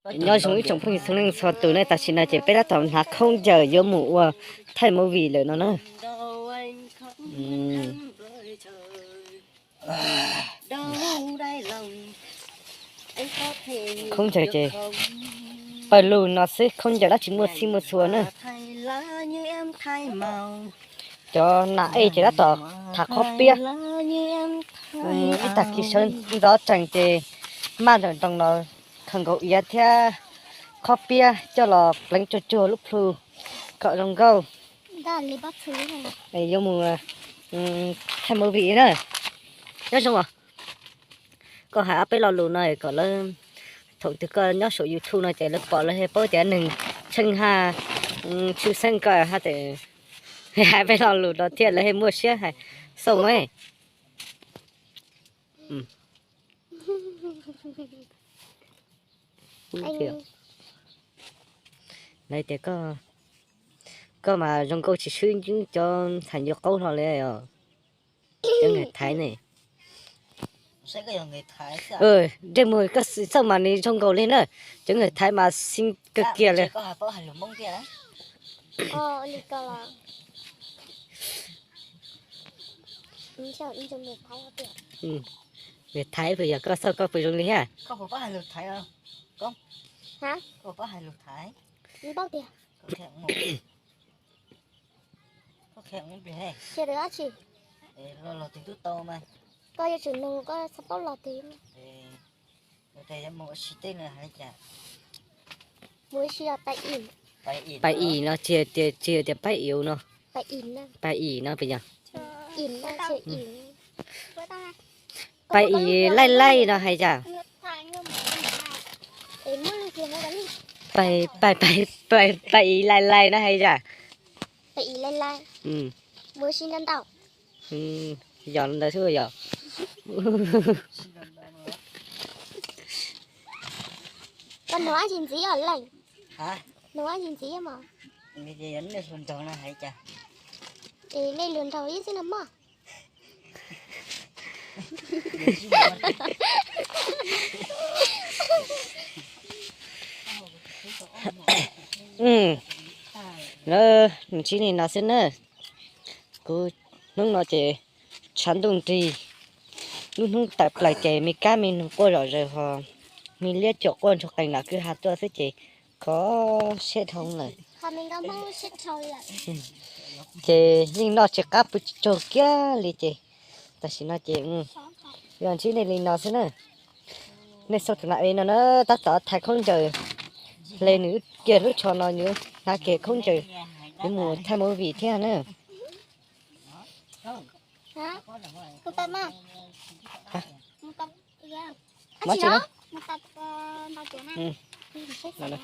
Nyob zoo ib tsoom phooj ywg txhua leej txhua tus ne, tam sim no ces peb tab tom hnav khaub ncaws yuav mus ua thaij movie lawm no na. Khaub ncaws ces pawg lug no xwb, khaub ncaws dab tsi muaj txhij muaj txhua na. Cov nam ej ces tab tom tham qhob piab. Ib tag kis sawv ntxov tsees ces maj ntawm nroos los khaws nkaus iav thiab qhob piab coj los pleev tsuag tsuag lub plhu kom zoo nkauj. Yuav mus thaij movie na. Nyob zoo os. Koj hais ob peb lo lus no kom lawv, thaum twg koj nyob saum YouTube no ces lawv pom lawv thiaj paub tias neeg tsheej haj tshwj xeeb koj haj tseem hais peb lo lus no thiaj lawv thiaj muaj siab hais xauj mas. Lawv tias koj mas zoo nkauj tsis swb cov ntxhais nyuam qaub hlo li os. Cov nkawd thaiv ne. Ntsej muag koj xav mas nws zoo nkaus li na. Cov nkawd thaiv mas xij kawg kiag li. Nkawd thaiv puas yog koj xav koj puas zoo li thiab? Koj yuav tsum nug koj xav paub los twg. Pais im no tsis tias, tsis tias pais im no. Pais im no puas yog? Pais im laij laij no hais cas? Pais, pais, pais, pais im laij laij no hais cas? Yog ntawd xwb yog. Koj nug dab tsi ntxiv os leej? Nug dab tsi ntxiv mas? Es nej luag nraug ib xwb no mog. Lawv ntsib li no xwb na. Kuv hnub no ces tshav ntuj nrig, lub hnub tawm plaws ces me kab me noog quaj zom zaws ho me liab cuam quaj ntsuag qees nram kwj ha tuaj xwb ces kho siab dhau lawm. Ces yeej noj tsis qab pw tsis tsaug kiag li ces tam sim no ces yog ntsib nej li no xwb na. Nej xauj tus nam ej no na, tab tom thaiv khaub ncaws, hle nws kiag lub tsho no nws hnav kiag khaub ncaws, yuav mus thaij movie thiab na. Mob tsis no.